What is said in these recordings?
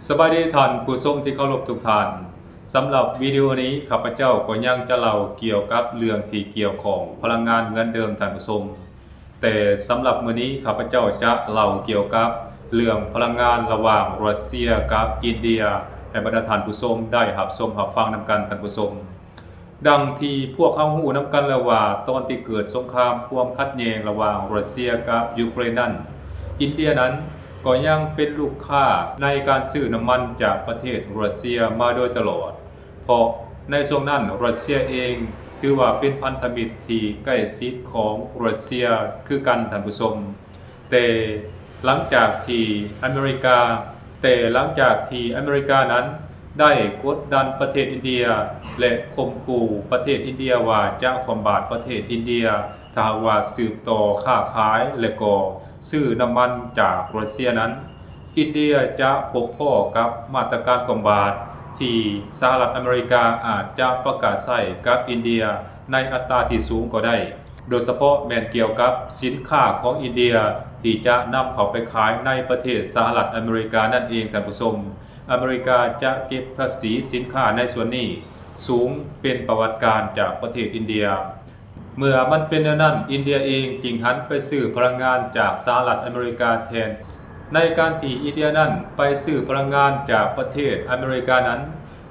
ສະບາຍດີທ່ານຜູ້ຊົມທີ່ເຄົາລົບທຸກທ່ານ. ສຳລັບວິດີໂອນີ້ ຂ້າພະເຈົ້າກໍຍັງຈະເລົ່າກ່ຽວກັບເລື່ອງທີ່ກ່ຽວຂ້ອງພະລັງງານເໝືອນເດີມທ່ານຜູ້ຊົມ. ແຕ່ສຳລັບມື້ນີ້ ຂ້າພະເຈົ້າຈະເລົ່າກ່ຽວກັບເລື່ອງພະລັງງານລະຫວ່າງຣັດເຊຍກັບອິນເດຍ ໃຫ້ບັນດາທ່ານຜູ້ຊົມໄດ້ຮັບຊົມຮັບຟັງນຳກັນທ່ານຜູ້ຊົມ. ດັ່ງທີ່ພວກເຮົາຮູ້ນຳກັນແລ້ວວ່າ ຕອນທີ່ເກີດສົງຄາມຄວາມຂັດແຍ່ງລະຫວ່າງຣັດເຊຍກັບຢູເຄຣນນັ້ນ, ອິນເດຍນັ້ນກໍຍັງເປັນລູກຄ້າໃນການຊື້ນ້ຳມັນຈາກປະເທດຣັດເຊຍມາໂດຍຕະຫຼອດ, ເພາະໃນຊ່ວງນັ້ນຣັດເຊຍເອງຖືວ່າເປັນພັນທະມິດທີ່ໃກ້ຊິດຂອງຣັດເຊຍຄືກັນທ່ານຜູ້ຊົມ. ແຕ່ຫຼັງຈາກທີ່ອາເມລິກາ, ແຕ່ຫຼັງຈາກທີ່ອາເມລິການັ້ນໄດ້ກົດດັນປະເທດອິນເດຍ ແລະ ຂົ່ມຂູ່ປະເທດອິນເດຍວ່າຈະຄວ່ຳບາດປະເທດອິນເດຍ ຖ້າຫາກວ່າສືບຕໍ່ຄ້າຂາຍ ແລະ ກໍຊື້ນ້ຳມັນຈາກຣັດເຊຍນັ້ນ, ອິນເດຍຈະພົບພໍ້ກັບມາດຕະການຄວ່ຳບາດທີ່ສະຫະລັດອາເມລິກາອາດຈະປະກາດໃຊ້ກັບອິນເດຍໃນອັດຕາທີ່ສູງກໍໄດ້. ໂດຍສະເພາະແມ່ນກ່ຽວກັບສິນຄ້າຂອງອິນເດຍທີ່ຈະນຳເຂົ້າໄປຂາຍໃນປະເທດສະຫະລັດອາເມລິການັ້ນເອງທ່ານຜູ້ຊົມ. ອາເມລິກາຈະເກັບພາສີສິນຄ້າໃນສ່ວນນີ້ສູງເປັນປະຫວັດການຈາກປະເທດອິນເດຍ. ເມື່ອມັນເປັນແນວນັ້ນ, ອິນເດຍເອງຈຶ່ງຫັນໄປຊື້ພະລັງງານຈາກສະຫະລັດອາເມລິກາແທນ. ໃນການທີ່ອິນເດຍນັ້ນໄປຊື້ພະລັງງານຈາກປະເທດອາເມລິການັ້ນ,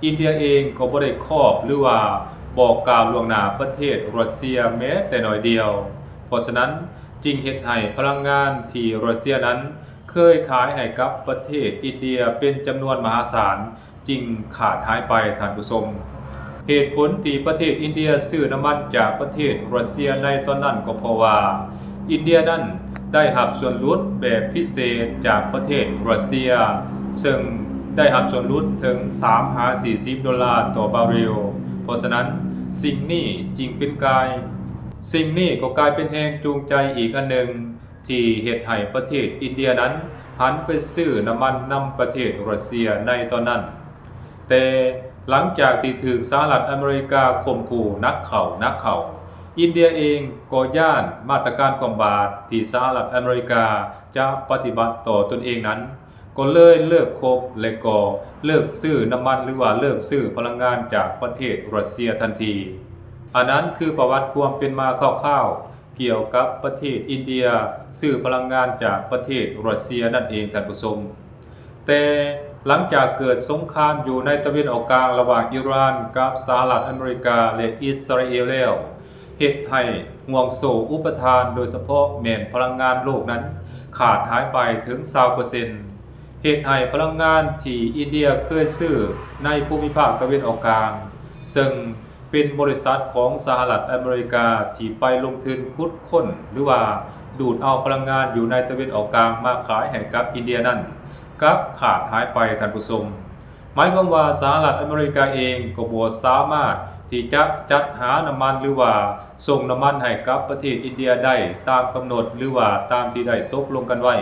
ອິນເດຍເອງກໍບໍ່ໄດ້ຄອບ ຫຼືວ່າບອກກ່າວລ່ວງໜ້າປະເທດຣັດເຊຍແມ້ແຕ່ໜ້ອຍດຽວ. ເພາະສະນັ້ນຈຶ່ງເຮັດໃຫ້ພະລັງງານທີ່ຣັດເຊຍນັ້ນເຄີຍຂາຍໃຫ້ກັບປະເທດອິນເດຍເປັນຈຳນວນມະຫາສານ ຈຶ່ງຂາດຫາຍໄປທ່ານຜູ້ຊົມ. ເຫດຜົນທີ່ປະເທດອິນເດຍຊື້ນ້ຳມັນຈາກປະເທດຣັດເຊຍໃນຕອນນັ້ນກໍເພາະວ່າ ອິນເດຍນັ້ນໄດ້ຮັບສ່ວນຫຼຸດແບບພິເສດຈາກປະເທດຣັດເຊຍ, ເຊິ່ງໄດ້ຮັບສ່ວນຫຼຸດເຖິງສາມຫາສີ່ສິບໂດລາຕໍ່ບາເຣວ. ເພາະສະນັ້ນ, ສິ່ງນີ້ຈຶ່ງເປັນກາຍ, ສິ່ງນີ້ກໍກາຍເປັນແຮງຈູງໃຈອີກອັນໜຶ່ງ ທີ່ເຮັດໃຫ້ປະເທດອິນເດຍນັ້ນຫັນໄປຊື້ນ້ຳມັນນຳປະເທດຣັດເຊຍໃນຕອນນັ້ນ. ແຕ່ຫຼັງຈາກທີ່ຖືກສະຫະລັດອາເມລິກາຂົ່ມຂູ່ໜັກເຂົ້າ, ໜັກເຂົ້າ, ອິນເດຍເອງກໍຢ້ານມາດຕະການຄວ່ຳບາດທີ່ສະຫະລັດອາເມລິກາຈະປະຕິບັດຕໍ່ຕົນເອງນັ້ນ, ກໍເລີຍເລີກຄົບ ແລະ ກໍເລີກຊື້ນ້ຳມັນ ຫຼືວ່າເລີກຊື້ພະລັງງານຈາກປະເທດຣັດເຊຍທັນທີ. ອັນນັ້ນຄືປະຫວັດຄວາມເປັນມາຄ່າວໆ ກ່ຽວກັບປະເທດອິນເດຍຊື້ພະລັງງານຈາກປະເທດຣັດເຊຍນັ້ນເອງທ່ານຜູ້ຊົມ. ແຕ່ຫຼັງຈາກເກີດສົງຄາມຢູ່ໃນຕາເວັນອອກກາງລະຫວ່າງອີຣານກັບສະຫະລັດອາເມລິກາ ແລະ ອິດສະຣາເອລແລ້ວ, ເຮັດໃຫ້ຫ່ວງໂສ້ອຸປະທານ ໂດຍສະເພາະແມ່ນພະລັງງານໂລກນັ້ນຂາດຫາຍໄປເຖິງຊາວເປີເຊັນ, ເຮັດໃຫ້ພະລັງງານທີ່ອິນເດຍເຄີຍຊື້ໃນພູມິພາກຕາເວັນອອກກາງ, ເຊິ່ງ ເປັນບໍລິສັດຂອງສະຫະລັດອາເມລິກາທີ່ໄປລົງທຶນຂຸດຄົ້ນ ຫຼືວ່າດູດເອົາພະລັງງານຢູ່ໃນຕາເວັນອອກກາງມາຂາຍໃຫ້ກັບອິນເດຍນັ້ນ ກັບຂາດຫາຍໄປທ່ານຜູ້ຊົມ. ໝາຍຄວາມວ່າສະຫະລັດອາເມລິກາເອງກໍບໍ່ສາມາດທີ່ຈະຈັດຫານ້ຳມັນ ຫຼືວ່າສົ່ງນ້ຳມັນໃຫ້ກັບປະເທດອິນເດຍໄດ້ຕາມກຳນົດ ຫຼືວ່າຕາມທີ່ໄດ້ຕົກລົງກັນໄວ້,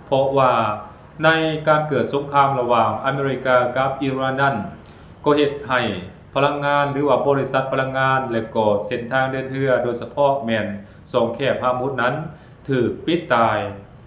ເພາະວ່າໃນການເກີດສົງຄາມລະຫວ່າງອາເມລິກາກັບອີຣານນັ້ນ ກໍເຮັດໃຫ້ ພະລັງງານ ຫຼືວ່າບໍລິສັດພະລັງງານ ແລະ ກໍເສັ້ນທາງເດີນເຮືອ ໂດຍສະເພາະແມ່ນຊ່ອງແຄບຮາມຸດນັ້ນ ຖືກປິດຕາຍ,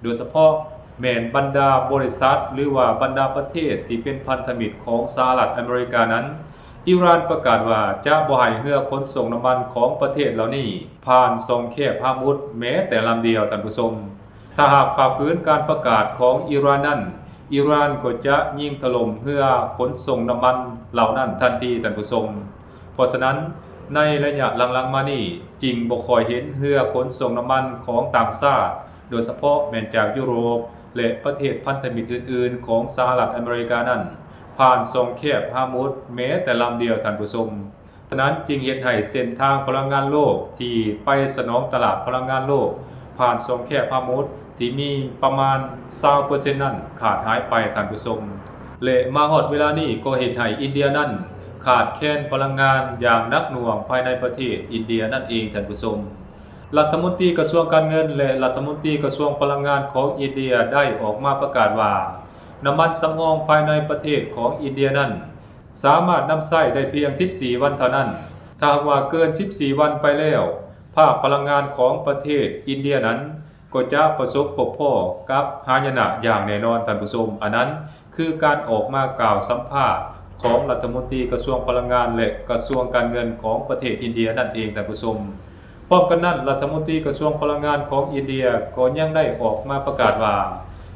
ໂດຍສະເພາະແມ່ນບັນດາບໍລິສັດ ຫຼືວ່າບັນດາປະເທດທີ່ເປັນພັນທະມິດຂອງສະຫະລັດອາເມລິການັ້ນ, ອີຣານປະກາດວ່າຈະບໍ່ໃຫ້ເຮືອຂົນສົ່ງນ້ຳມັນຂອງປະເທດເຫຼົ່ານີ້ຜ່ານຊ່ອງແຄບຮາມຸດແມ້ແຕ່ລຳດຽວ, ທ່ານຜູ້ຊົມ. ຖ້າຫາກຝ່າຝືນການປະກາດຂອງອີຣານນັ້ນ, ອີຣານກໍຈະຍິງຖະຫຼົ່ມເຮືອຂົນສົ່ງນ້ຳມັນເຫຼົ່ານັ້ນທັນທີ, ທ່ານຜູ້ຊົມ. ເພາະສະນັ້ນ, ໃນໄລຍະຫຼັງໆມານີ້, ຈຶ່ງບໍ່ຄ່ອຍເຫັນເຮືອຂົນສົ່ງນ້ຳມັນຂອງຕ່າງຊາດ, ໂດຍສະເພາະແມ່ນຈາກຢູໂຣບ ແລະ ປະເທດພັນທະມິດອື່ນໆຂອງສະຫະລັດອາເມລິການັ້ນ, ຜ່ານຊ່ອງແຄບຮາມຸດແມ້ແຕ່ລຳດຽວ, ທ່ານຜູ້ຊົມ. ສະນັ້ນຈຶ່ງເຮັດໃຫ້ເສັ້ນທາງພະລັງງານໂລກທີ່ໄປສະໜອງຕະຫຼາດພະລັງງານໂລກ ຜ່ານຊ່ອງແຄບຮາມຸດທີ່ມີປະມານຊາວເປີເຊັນນັ້ນຂາດຫາຍໄປ, ທ່ານຜູ້ຊົມ. ແລະ ມາຮອດເວລານີ້ກໍເຮັດໃຫ້ອິນເດຍນັ້ນຂາດແຄນພະລັງງານຢ່າງໜັກໜ່ວງພາຍໃນປະເທດອິນເດຍນັ້ນເອງ, ທ່ານຜູ້ຊົມ. ລັດຖະມົນຕີກະຊວງການເງິນ ແລະ ລັດຖະມົນຕີກະຊວງພະລັງງານຂອງອິນເດຍໄດ້ອອກມາປະກາດວ່າ ນ້ຳມັນສຳຮອງພາຍໃນປະເທດຂອງອິນເດຍນັ້ນ ສາມາດນຳໃຊ້ໄດ້ພຽງສິບສີ່ວັນເທົ່ານັ້ນ. ຖ້າຫາກວ່າເກີນສິບສີ່ວັນໄປແລ້ວ, ພາກພະລັງງານຂອງປະເທດອິນເດຍນັ້ນ ກໍຈະປະສົບພົບພໍ້ກັບຫາຍະນະຢ່າງແນ່ນອນ, ທ່ານຜູ້ຊົມ. ອັນນັ້ນຄືການອອກມາກ່າວສຳພາດຂອງລັດຖະມົນຕີກະຊວງພະລັງງານ ແລະ ກະຊວງການເງິນຂອງປະເທດອິນເດຍນັ້ນເອງ, ທ່ານຜູ້ຊົມ. ພ້ອມກັນນັ້ນ, ລັດຖະມົນຕີກະຊວງພະລັງງານຂອງອິນເດຍກໍຍັງໄດ້ອອກມາປະກາດວ່າ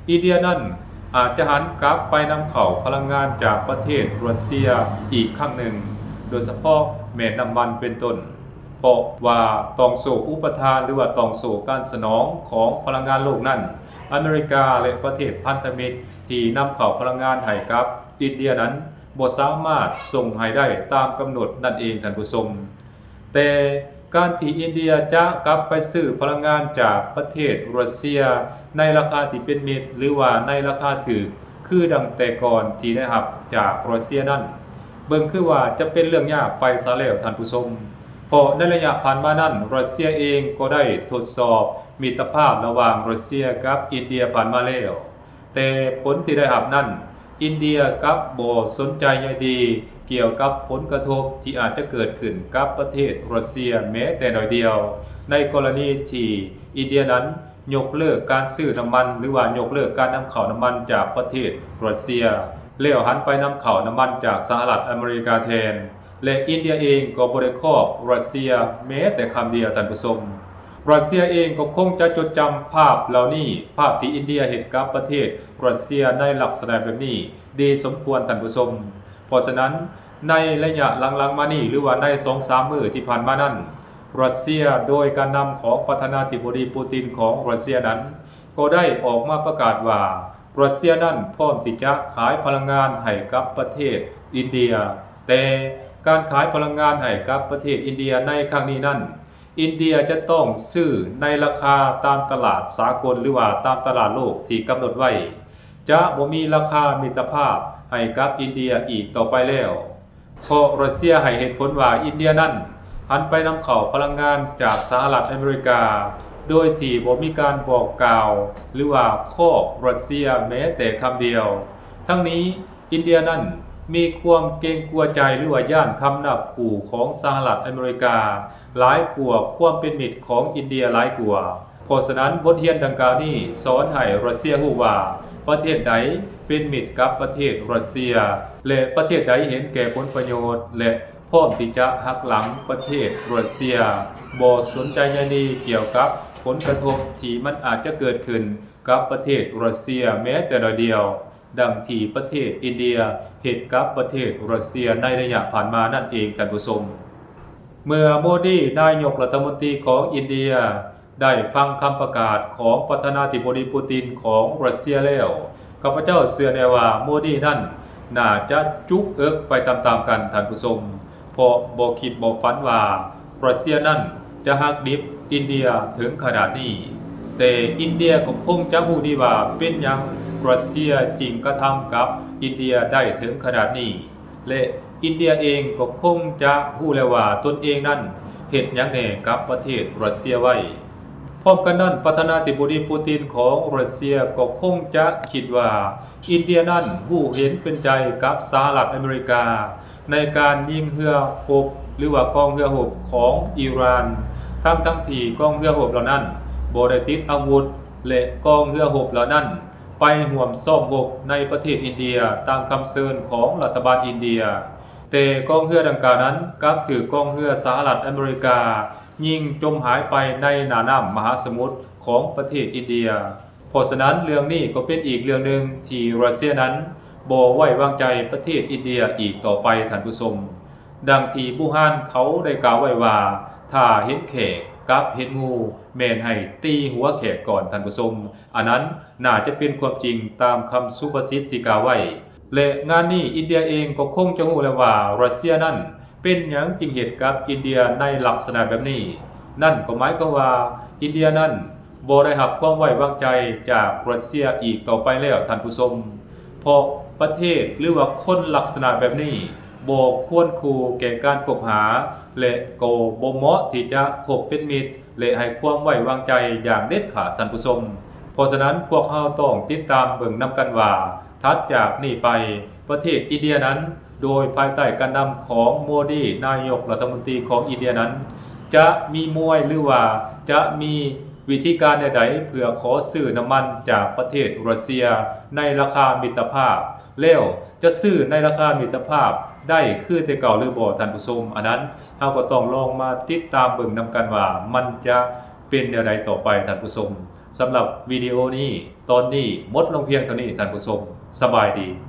ອິນເດຍນັ້ນອາດຈະຫັນກັບໄປນຳເຂົ້າພະລັງງານຈາກປະເທດຣັດເຊຍອີກຄັ້ງໜຶ່ງ, ໂດຍສະເພາະແມ່ນນ້ຳມັນເປັນຕົ້ນ, ເພາະວ່າຕ່ອງໂສ້ອຸປະທານ ຫຼືວ່າຕ່ອງໂສ້ການສະໜອງຂອງພະລັງງານໂລກນັ້ນ, ອາເມລິກາ ແລະ ປະເທດພັນທະມິດທີ່ນຳເຂົ້າພະລັງງານໃຫ້ກັບອິນເດຍນັ້ນ ບໍ່ສາມາດສົ່ງໃຫ້ໄດ້ຕາມກຳນົດນັ້ນເອງ, ທ່ານຜູ້ຊົມ. ແຕ່ການທີ່ອິນເດຍຈະກັບໄປຊື້ພະລັງງານຈາກປະເທດຣັດເຊຍໃນລາຄາທີ່ເປັນມິດ ຫຼືວ່າໃນລາຄາຖືກ ຄືດັ່ງແຕ່ກ່ອນທີ່ໄດ້ຮັບຈາກຣັດເຊຍນັ້ນ ເບິ່ງຄືວ່າຈະເປັນເລື່ອງຍາກໄປຊະແລ້ວ, ທ່ານຜູ້ຊົມ. ເພາະໃນໄລຍະຜ່ານມານັ້ນ, ຣັດເຊຍເອງກໍໄດ້ທົດສອບມິດຕະພາບລະຫວ່າງຣັດເຊຍກັບອິນເດຍຜ່ານມາແລ້ວ. ແຕ່ຜົນທີ່ໄດ້ຮັບນັ້ນ, ອິນເດຍກັບບໍ່ສົນໃຈໃຍດີກ່ຽວກັບຜົນກະທົບທີ່ອາດຈະເກີດຂຶ້ນກັບປະເທດຣັດເຊຍແມ້ແຕ່ໜ້ອຍດຽວ, ໃນກໍລະນີທີ່ອິນເດຍນັ້ນຍົກເລີກການຊື້ນ້ຳມັນ ຫຼືວ່າຍົກເລີກການນຳເຂົ້ານ້ຳມັນຈາກປະເທດຣັດເຊຍ, ແລ້ວຫັນໄປນຳເຂົ້ານ້ຳມັນຈາກສະຫະລັດອາເມລິກາແທນ. ແລະ ອິນເດຍເອງກໍບໍ່ໄດ້ຄອບຣັດເຊຍແມ້ແຕ່ຄຳດຽວ, ທ່ານຜູ້ຊົມ. ຣັດເຊຍເອງກໍຄົງຈະຈົດຈຳພາບເຫຼົ່ານີ້, ພາບທີ່ອິນເດຍເຮັດກັບປະເທດຣັດເຊຍໃນລັກສະນະແບບນີ້ດີສົມຄວນ, ທ່ານຜູ້ຊົມ. ເພາະສະນັ້ນ, ໃນໄລຍະຫຼັງໆມານີ້ ຫຼືວ່າໃນສອງສາມມື້ທີ່ຜ່ານມານັ້ນ, ຣັດເຊຍໂດຍການນຳຂອງປະທານາທິບໍດີປູຕິນຂອງຣັດເຊຍນັ້ນ ກໍໄດ້ອອກມາປະກາດວ່າ ຣັດເຊຍນັ້ນພ້ອມທີ່ຈະຂາຍພະລັງງານໃຫ້ກັບປະເທດອິນເດຍ, ແຕ່ການຂາຍພະລັງງານໃຫ້ກັບປະເທດອິນເດຍໃນຄັ້ງນີ້ນັ້ນ, ອິນເດຍຈະຕ້ອງຊື້ໃນລາຄາຕາມຕະຫຼາດສາກົນ ຫຼືວ່າຕາມຕະຫຼາດໂລກທີ່ກຳນົດໄວ້, ຈະບໍ່ມີລາຄາມິດຕະພາບໃຫ້ກັບອິນເດຍອີກຕໍ່ໄປແລ້ວ. ເພາະຣັດເຊຍໃຫ້ເຫດຜົນວ່າອິນເດຍນັ້ນຫັນໄປນຳເຂົ້າພະລັງງານຈາກສະຫະລັດອາເມລິກາ ໂດຍທີ່ບໍ່ມີການບອກກ່າວ ຫຼືວ່າຄອບຣັດເຊຍແມ້ແຕ່ຄຳດຽວ. ທັງນີ້, ອິນເດຍນັ້ນມີຄວາມເກງກົວໃຈ ຫຼືວ່າຢ້ານຄຳນາບຂູ່ຂອງສະຫະລັດອາເມລິກາ ຫຼາຍກວ່າຄວາມເປັນມິດຂອງອິນເດຍຫຼາຍກວ່າ. ເພາະສະນັ້ນ, ບົດຮຽນດັ່ງກ່າວນີ້ສອນໃຫ້ຣັດເຊຍຮູ້ວ່າ ປະເທດໃດເປັນມິດກັບປະເທດຣັດເຊຍ ແລະ ປະເທດໃດເຫັນແກ່ຜົນປະໂຫຍດ ແລະ ພ້ອມທີ່ຈະຫັກຫຼັງປະເທດຣັດເຊຍ, ບໍ່ສົນໃຈໃຍດີກ່ຽວກັບຜົນກະທົບທີ່ມັນອາດຈະເກີດຂຶ້ນກັບປະເທດຣັດເຊຍແມ້ແຕ່ໜ້ອຍດຽວ, ດັ່ງທີ່ປະເທດອິນເດຍເຮັດກັບປະເທດຣັດເຊຍໃນໄລຍະຜ່ານມານັ້ນເອງ, ທ່ານຜູ້ຊົມ. ເມື່ອໂມດີ ນາຍົກລັດຖະມົນຕີຂອງອິນເດຍ ໄດ້ຟັງຄຳປະກາດຂອງປະທານາທິບໍດີປູຕິນຂອງຣັດເຊຍແລ້ວ, ຂ້າພະເຈົ້າເຊື່ອແນ່ວ່າໂມດີນັ້ນໜ້າຈະຈຸກເອິກໄປຕາມໆກັນ, ທ່ານຜູ້ຊົມ, ເພາະບໍ່ຄິດບໍ່ຝັນວ່າຣັດເຊຍນັ້ນຈະຫັກດິບອິນເດຍເຖິງຂະໜາດນີ້. ແຕ່ອິນເດຍກໍຄົງຈະຮູ້ດີວ່າເປັນຫຍັງຣັດເຊຍຈຶ່ງກະທຳກັບອິນເດຍໄດ້ເຖິງຂະໜາດນີ້. ແລະ ອິນເດຍເອງກໍຄົງຈະຮູ້ແລ້ວວ່າຕົນເອງນັ້ນເຮັດຫຍັງແດ່ກັບປະເທດຣັດເຊຍໄວ້. ພ້ອມກັນນັ້ນ, ປະທານາທິບໍດີປູຕິນຂອງຣັດເຊຍກໍຄົງຈະຄິດວ່າອິນເດຍນັ້ນຮູ້ເຫັນເປັນໃຈກັບສະຫະລັດອາເມລິກາ ໃນການຍິງເຮືອຮົບ ຫຼືວ່າກອງເຮືອຮົບຂອງອີຣານ, ທັງໆທີ່ກອງເຮືອຮົບເຫຼົ່ານັ້ນບໍ່ໄດ້ຕິດອາວຸດ ແລະ ກອງເຮືອຮົບເຫຼົ່ານັ້ນ ໄປຮ່ວມຊ້ອມຮົບໃນປະເທດອິນເດຍຕາມຄຳເຊີນຂອງລັດຖະບານອິນເດຍ, ແຕ່ກອງເຮືອດັ່ງກ່າວນັ້ນກັບຖືກກອງເຮືອສະຫະລັດອາເມລິກາຍິງຈົມຫາຍໄປໃນໜ້ານ້ຳມະຫາສະໝຸດຂອງປະເທດອິນເດຍ. ເພາະສະນັ້ນ, ເລື່ອງນີ້ກໍເປັນອີກເລື່ອງໜຶ່ງທີ່ຣັດເຊຍນັ້ນບໍ່ໄວ້ວາງໃຈປະເທດອິນເດຍອີກຕໍ່ໄປ, ທ່ານຜູ້ຊົມ. ດັ່ງທີ່ບູຮານເຂົາໄດ້ກ່າວໄວ້ວ່າ ຖ້າເຫັນແຂກກັບເຫັນງູ ແມ່ນໃຫ້ຕີຫົວແຂກກ່ອນ, ທ່ານຜູ້ຊົມ. ອັນນັ້ນໜ້າຈະເປັນຄວາມຈິງຕາມຄຳສຸພາສິດທີ່ກ່າວໄວ້ ແລະ ງານນີ້ອິນເດຍເອງກໍຄົງຈະຮູ້ແລ້ວວ່າຣັດເຊຍນັ້ນເປັນຫຍັງຈຶ່ງເຮັດກັບອິນເດຍໃນລັກສະນະແບບນີ້. ນັ້ນກໍໝາຍຄວາມວ່າອິນເດຍນັ້ນບໍ່ໄດ້ຮັບຄວາມໄວ້ວາງໃຈຈາກຣັດເຊຍອີກຕໍ່ໄປແລ້ວ, ທ່ານຜູ້ຊົມ, ເພາະປະເທດ ຫຼືວ່າຄົນລັກສະນະແບບນີ້ບໍ່ຄວນຄູ່ແກ່ການຄົບຫາ ແລະ ກໍບໍ່ເໝາະທີ່ຈະຄົບເປັນມິດ ແລະ ໃຫ້ຄວາມໄວ້ວາງໃຈຢ່າງເດັດຂາດ, ທ່ານຜູ້ຊົມ. ເພາະສະນັ້ນ, ພວກເຮົາຕ້ອງຕິດຕາມເບິ່ງນຳກັນວ່າ ຖັດຈາກນີ້ໄປ ປະເທດອິນເດຍນັ້ນ ໂດຍພາຍໃຕ້ການນຳຂອງໂມດີ ນາຍົກລັດຖະມົນຕີຂອງອິນເດຍນັ້ນ ຈະມີມວຍ ຫຼືວ່າຈະມີ ວິທີການແນວໃດເພື່ອຂໍຊື້ນ້ຳມັນຈາກປະເທດຣັດເຊຍໃນລາຄາມິດຕະພາບ ແລ້ວຈະຊື້ໃນລາຄາມິດຕະພາບໄດ້ຄືແຕ່ເກົ່າຫຼືບໍ່ ທ່ານຜູ້ຊົມ? ອັນນັ້ນເຮົາກໍຕ້ອງລອງມາຕິດຕາມເບິ່ງນຳກັນວ່າມັນຈະເປັນແນວໃດຕໍ່ໄປ ທ່ານຜູ້ຊົມ. ສຳລັບວິດີໂອນີ້ ຕອນນີ້ໝົດລົງພຽງເທົ່ານີ້ ທ່ານຜູ້ຊົມ. ສະບາຍດີ.